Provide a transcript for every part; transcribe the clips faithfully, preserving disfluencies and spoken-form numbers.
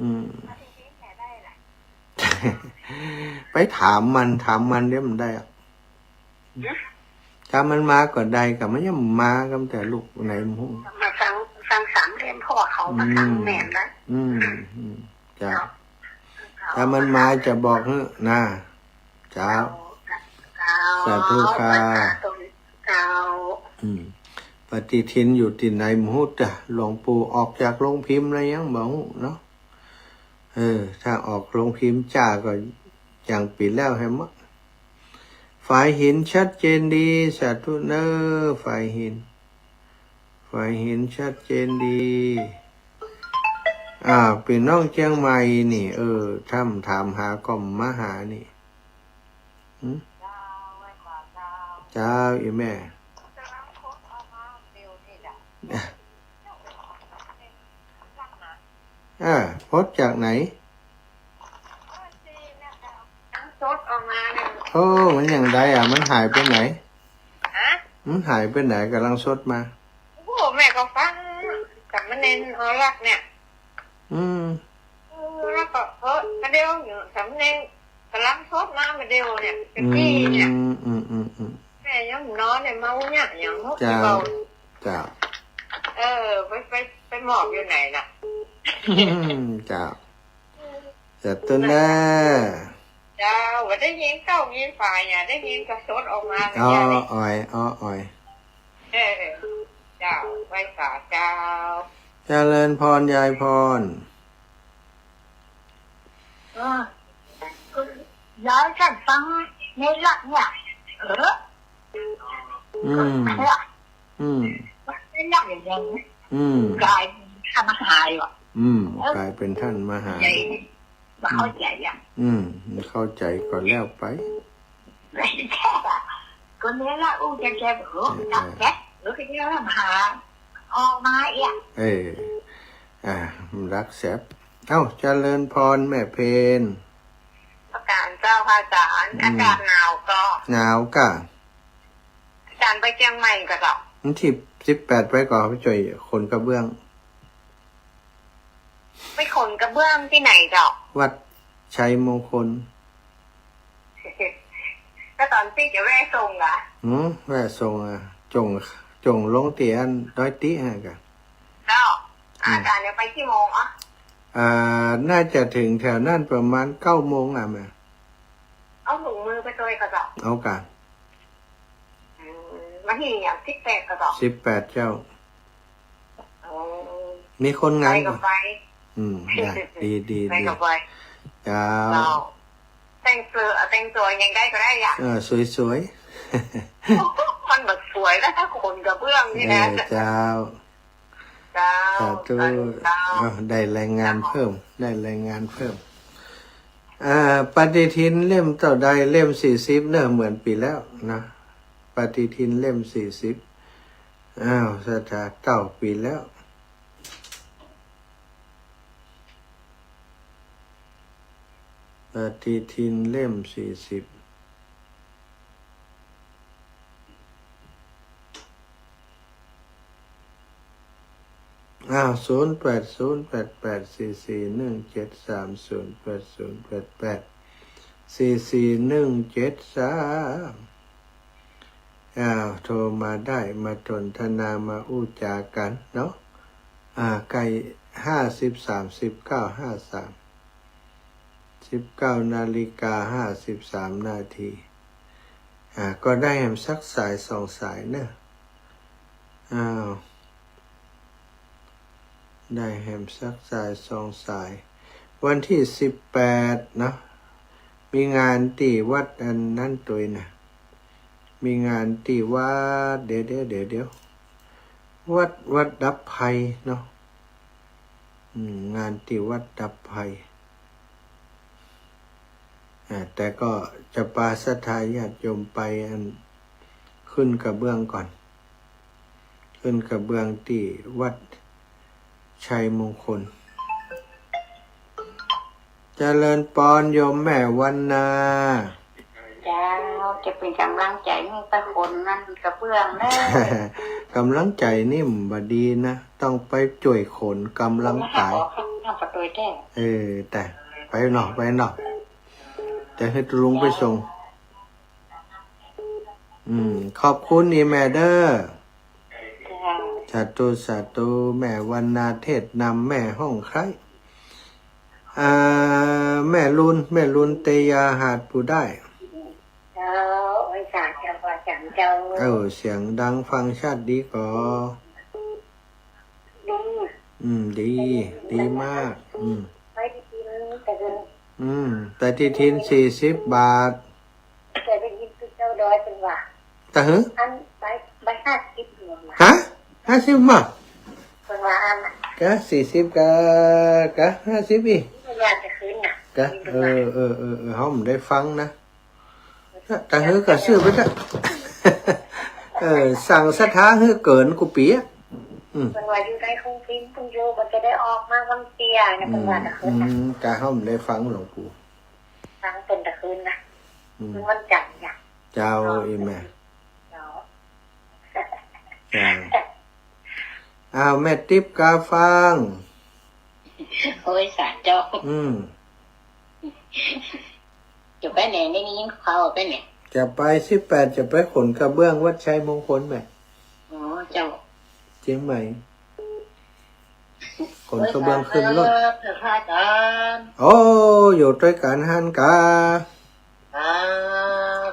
อืม ไปถามมัน ถามมันเดี๋ยวมันได้อะ ถ้ามันมาก็ได้ ก็มันยังมา ก็แต่ลูกไหนหมู่ มาฟัง ฟังสามเหลี่ยมพ่อเขา มาฟังแม่นนะ อืม อืม เจ้า ถ้ามันมาจะบอกหื้อนะ เจ้า เจ้า สาธุค่ะ เจ้า อืม ปฏิทินอยู่ตี้ไหนหมู่จ้ะ หลวงปู่ออกจากโรงพิมพ์แล้วยังบ่ฮู้เนาะ เออ ถ้าออกโรงพิมพ์จ้าก็ยังปี๋แล้วแหม ฝายหินชัดเจนดี สาธุเน้อ ฝายหิน ฝายหินชัดเจนดี อ่า ปี้น้องเจียงใหม่นี่ เออ ถ้าถามหาก็มาหานี่ หืม เจ้า อีแม่ อ่า ปลดจากไหน สดออกมาเนี่ย โอ้ มันอย่างใดอะ มันหายไปไหน ฮะ มันหายไปไหน ก๋ำลังสดมา โอ้ แม่ก็ฟังสามเณรอรักษ์เนี่ย อืม เออ แล้วก็ เออ ก็เดี๋ยวอยู่สามเณรก๋ำลังสดมาเมื่อเดียวเนี่ย เป็นปีเนี่ย อืม อืม อืม อืม แม่ยังนอนเนี่ย เมาเนี่ย อย่างนก เจ้า เบา เจ้า เออ ไป ไป ไปหมอบอยู่ไหนน่ะ เจ้า สาธุเน้อ เจ้า ว่าได้ยินเก้ายินฝ่ายเนี่ย ได้ยินก็สดออกมา อ๋อ เนี่ย อ๋อย อ๋อ อ๋อย เออ เจ้า ไหว้สาเจ้า เจริญพร ยายพร เออ ยายฉันฟังในหลักเนี่ย เออ อืม เนี่ย อืม ในหลักอย่างนี้ อืม กลายเป็นท่านมหาอยู่อะ อืม เออ กลายเป็นท่านมหา ใหญ่ บ่เข้าใจ๋อะ อืม บ่เข้าใจ๋ก็แล้วไป คนนี้ละอู้แกแก เออ เออ รักแก เออ ก็เนี่ยมหา ออกมาเอี้ย เออ อ่า รักแสบ เอ้า เจริญพรแม่เพน ประการเจ้าพระอาจ๋ารย์ อืม อากาศหนาวก่อ หนาวก่ะ อาจ๋ารย์ไปเจียงใหม่ก่อเจ้า วันตี้สิบแปดไปก่อ ไปจ้วยขนกระเบื้อง ไปขนกระเบื้องตี้ไหนเจ้า วัดชัยมงคล แล้วต๋อนตี้จะแวะส่งกะ หืม แวะส่งอะ จ้วง จ้วงลงตี้อันดอยตี้อะกะ เจ้า อืม อาจ๋ารย์จะไปกี่โมงอะ อ่า น่าจะถึงแถวนั้นประมาณเก้าโมงอะแม่ เอาถุงมือไปจ้วยก่อเจ้า เอาก่ะ อืม วันตี้อะ สิบแปดก่อเจ้า สิบแปดเจ้า อ๋อ มีคนงาน ไปก็ไป อืม ได้ ดี ดี ไปก็ไป เจ้า เจ้า แต่งเสื้อ แต่งตั๋วยังไงก็ได้อะ เออ สวยๆ มันแบบสวยแล้วถ้าขนกระเบื้องนี่นะ เออ เจ้า เจ้า สาธุ สาธุเจ้า เอ้า ได้แรงงานเพิ่ม ได้แรงงานเพิ่ม อ่า ปฏิทินเล่มเต้าใด เล่มสี่สิบเนาะ เหมือนปี๋แล้วนะ ปฏิทินเล่มสี่สิบ อ้าว ศรัทธาเต้าปี๋แล้ว ปฏิทินเล่มสี่สิบ อ้าว ศูนย์แปดศูนย์แปดแปดสี่สี่หนึ่งเจ็ดสาม ศูนย์แปดศูนย์แปดแปดสี่สี่หนึ่งเจ็ดสาม อ้าว โทรมาได้ มาสนทนา มาอู้จ๋ากั๋นเนาะ อ่า ใก้ห้าสิบสาม สิบเก้าห้าสาม สิบเก้านาฬิกาห้าสิบสามนาที อ่า ก็ได้แหมสักสายสองสายเนาะ อ้าว ได้แหมสักสายสองสาย วันตี้สิบแปดเนาะ มีงานตี้วัดอันนั้นตวยนะ มีงานตี้วัด เดี๋ยว เดี๋ยว เดี๋ยว เดี๋ยว วัด วัดดับภัยเนาะ อืม งานตี้วัดดับภัย อ่า แต่ก็จะปาศรัทธาญาติโยมไปอันขึ้นกระเบื้องก่อน ขึ้นกระเบื้องตี้วัดชัยมงคล เจริญปอนโยมแม่วันนา เจ้า จะเป๋นก๋ำลังใจ๋หื้อไปขนนั่นกระเบื้องเน่อ ก๋ำลังใจ๋นี่บ่ดีนะ ต้องไปจ้วยขนก๋ำลังต๋าย เออ แต่ไปเนาะ ไปเนาะ จะหื้อตุ๊ลุงไปส่ง อืม ขอบคุณอี่แม่เน่อ เจ้า สาธุ สาธุ แม่วรรณาเทศน์นำ แม่ฮ้องใคร่ อ่า แม่ลุน แม่ลุนเตยาหาดปู่ได้ เจ้า โอ้ย สาธุ เจ้า เสียงดังฟังชัดดีก่อ ดี อืม ดี ดีมาก อืม ไปได้ยินแต่เดิน อืม แต่ตี้ถินสี่สิบบาท แต่ได้ยินคือเจ้าดอยเปิ้นว่า ตะหือ อันใบ ใบห้าสิบนี่นะ ฮะ ห้าสิบบ่ เปิ้นว่าอันน่ะ กะสี่สิบกะ กะห้าสิบอี้ เปิ้นว่าจะคืนน่ะ กะ เออ เออ เออ เออ เฮาบ่ได้ฟังนะ ตะหื้อกะซื้อไปเต๊อะ เออ สั่งศรัทธาหื้อเกินกู้ปี๋อะ อืม เปิ้นว่าอยู่ในคงกิ๋นเปิ้นอยู่ บ่จะได้ออกมาวังเตี้ยนะ เปิ้นว่าตะคืนน่ะ อืม กะเฮาบ่ได้ฟังหลวงปู่ ฟังเปิ้นตะคืนน่ะ อืม มันวันจันทร์น่ะ เจ้า เนาะ อี่แม่ เจ้า เจ้า อ้าว แม่ติ๊บกาฟัง โอ้ย สาธุ อืม จะไปไหน ได้ยินข่าวไปไหน จะไปสิบแปด จะไปขนกระเบื้องวัดชัยมงคลแหม อ๋อ เจ้า เจียงใหม่ ขนกระเบื้องขึ้นรถ เออ พระอาจารย์ โอ้ อยู่ตวยกั๋นหั้นกา ครับ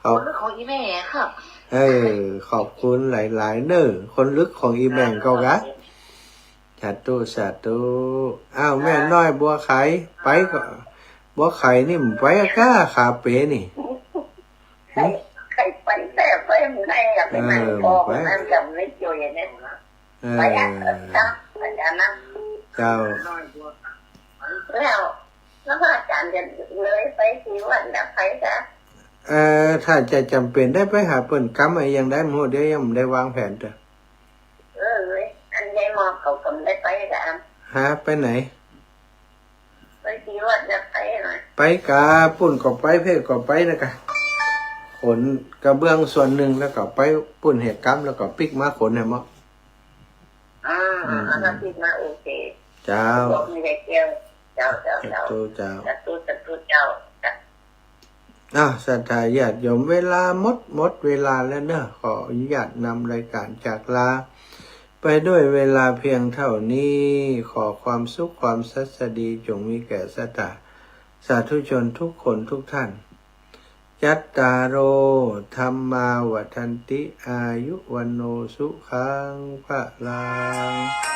ขอบ คนลึกของอี่แม่ครับ เออ ขอบคุณหลายๆ เน่อ คนลึกของอี่แม่เฮากา สาธุ สาธุ อ้าว แม่น้อยบัวไข ไปก่อ บัวไขนี่บ่ไปอะกา ขาเป๋นี่ หืม ใค่ไปแต่ไปบ่ได้อะ ไปนั่น เออ ก็ บ่ไป นั่นก็บ่ได้จ้วยเนี่ย เออ ไปอะ เจ้า อาจารย์นะ เจ้า แล้ว แล้วพระอาจารย์จะเลยไปที่วัดนะ ไปกา เอ่อ ถ้าจะจ๋ำเป๋นได้ไปหาเปิ้นกำอะหยังได้หมด เดี๋ยวยังบ่ได้วางแผนเต๊อะ เออ อันยายหมอเขาก็บ่ได้ไปกา ฮะ ไปไหน ไปที่วัดนะ ไปหน่อย ไปกา ปุ้นก็ไป เพก็ไปนะกา ขนกระเบื้องส่วนนึ่งแล้วก็ไปปุ้นแหกำ แล้วก็ปิ๊กมาขนแหมเนาะ อ่า อืม แล้วก็ปิ๊กมา โอเค เจ้า บอกมีได้เที่ยว เจ้า เจ้า สาธุ เจ้า เจ้า สาธุ สาธุ เจ้า อ้าว ศรัทธาญาติโยม เวลาหมด หมดเวลาแล้วเนาะ ขออนุญาตนำรายการจากลา ไปด้วยเวลาเพียงเท่านี้ ขอความสุขความสัสดีจงมีแก่ศรัทธาสาธุชนทุกคนทุกท่าน จัตตาโร ธัมมา วัฑฒันติ อายุ วัณโณ สุขัง พลัง